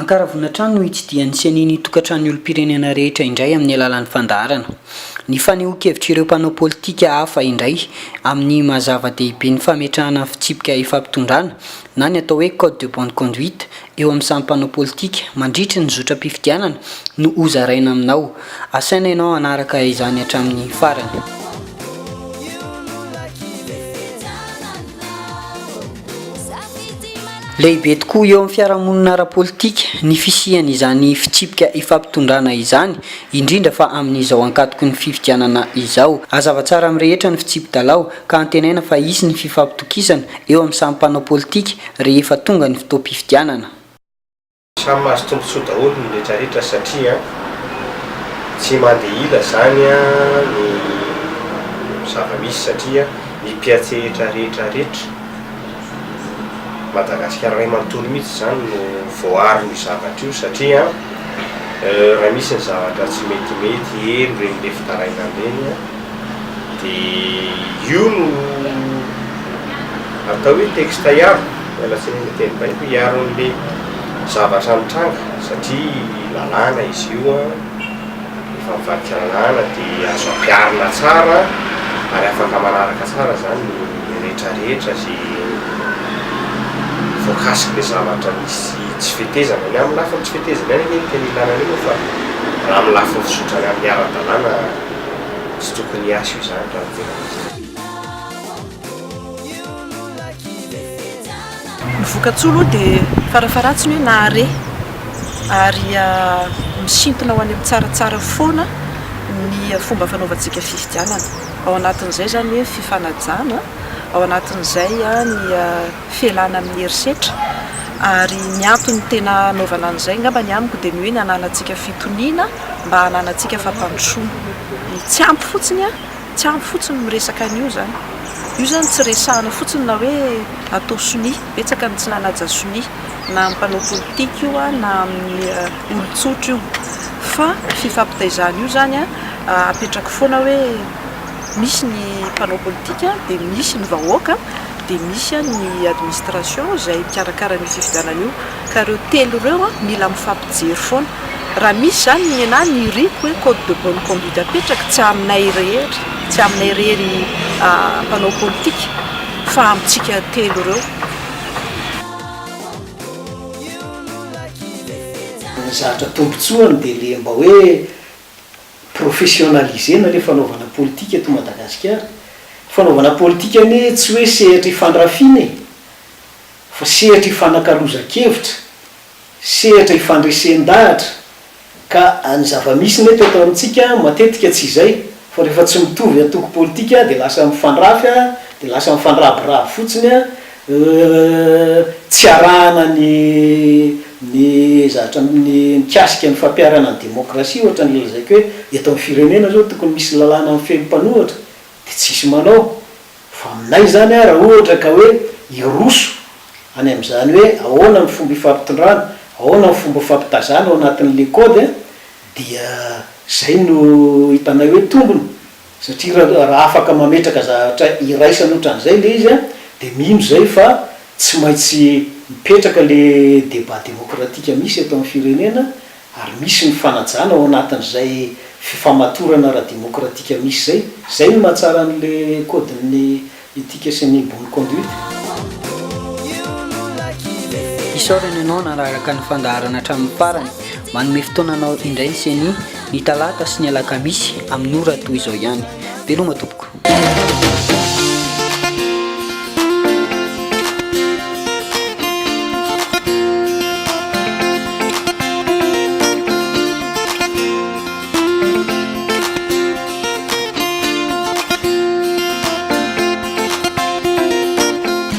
Ankaravona hatrany no hitsidihan'ny Ceni ny tokantranon'ny olom-pirenena rehetra indray amin'ny alalan'ny fandaharana. Ny fanehoan-kevitr'ireo mpanao politika hafa indray amin'ny maha zava-dehibe ny fametrahana fitsipika ifampitondrana na ny atao hoe code de bonne conduite eo amin'ny samy mpanao politika mandritry ny zotram-pifidianana no hozaraina aminao. Asaina ianao hanaraka izany hatramin'ny farany. Lehibe tokoa eo amin'ny fiarahamonina ara-politika ny fisian'izany fitsipika ifampitondrana izany, indrindra fa amin'izao ankatoky ny fifidianana izao. Hazava tsara amin'ny rehetra ny fitsipi-dalao ka antenaina fa hisy ny fifampitokisana eo amin'ny samy mpanao politika rehefa tonga ny fotoam-pifidianana. Samy mahazo tombotsoa daholo ny rehetra rehetra satria tsy mandeha ila zany ny zava-misy satria ny mpiantsehetra rehetra rehetra Madagasikara iray manontolo mihitsy zany no voaaron'io zavatra io satria raha misy ny zavatra tsy metimety eny reny le fitarainana reny dia io no atao hoe texte hiaro, miala tsiny amin'ny teny baiko, hiaro an'le zavatra nitranga satria lalàna izy io an, efa mivadika lalàna dia azo ampiharina tsara ary afaka manaraka tsara zany ny rehetra rehetra ze voakasik'le zavatra nisy tsy fetezana, ny amin'ny lafiny tsy fetezana ihany anie no tena ilana an'io fa raha amin'ny lafiny fizotrana amin'ny ara-dalàna Tsy tokony hiasa io izany raha ny tena izy. Ny vokatsoa aloha dia farafaharatsiny hoe nahare ary misintona ho any amin'ny tsaratsara foana ny fomba fanaovantsika fifidianana. Ao anatin'izay izany hoe fifanajana, ao anatin'izay ny fialana amin'ny herisetra ary ny antony tena hanaovana an'izay angamba ny amiko dia ny hoe ny hananantsika fitoniana mba hananantsika fampandrosoana. Ny tsy ampy fotsiny an, tsy ampy fotsiny miresaka an'io izany. Io izany tsy resahana fotsiny na hoe atao sonia, betsaka ny tsy nanaja sonia na amin'ny mpanao politika io na amin'ny olon-tsotra io fa fifampitaizana io izany an, apetrako foana hoe misy ny mpanao politika dia misy ny vahoaka dia misy ny administration izay mikarakara an'io fifidianana io ka ireo telo ireo mila mifampijery foana. Raha misy izany ny anah ny iriko hoe code de bonne conduite apetraka tsy aminay irery, tsy aminay irery mpanao politika fa amintsika telo ireo. Ny zavatra tombotsoany dia le mba hoe professionnaliser-na le fanaovana politika eto Madagasikara. Fanaovana politika anie tsy hoe sehatra ifandrafiana e! Fa sehatra ifanakalozan-kevitra, sehatra ifandresen-dahatra, ka ny zava-misy neto eto amintsika matetika tsy izay, fa rehefa tsy mitovy antoko politika dia lasa mifandrafy, dia lasa mifandrabiraby fotsiny, tsy arahana ny ny zavatra ny mikasika ny fampiharana ny demokrasia ohatra ny lazaiko hoe eto amin'ny firenena zao tokony misy lalàna mifehy ny mpanohitra dia tsisy manao fa aminay izany raha ohatra ka hoe hiroso any amin'izany hoe ahoana ny fomba ifampitondrana ahoana ny fomba fampitazana ao anatin'le code dia zay no hitanay hoe tombony Satria raha afaka mametraka zavatra iraisana otran'izay le izy an, de mino zay fa tsy maintsy mipetraka le débat démocratique misy eto amin'ny firenena ary misy ny fanajana ao anatin'izay fifamatorana ara-demokratika misy zay. Zay no mahatsara an'le code-n'ny éthique sy ny bonne conduite. Isaorana ianao nanaraka ny fandaharana hatramin'ny farany. Manome fotoana anao indray ny Ceni ny talata sy ny alakamisy amin'ny ora toy izao ihany. Veloma tompoko.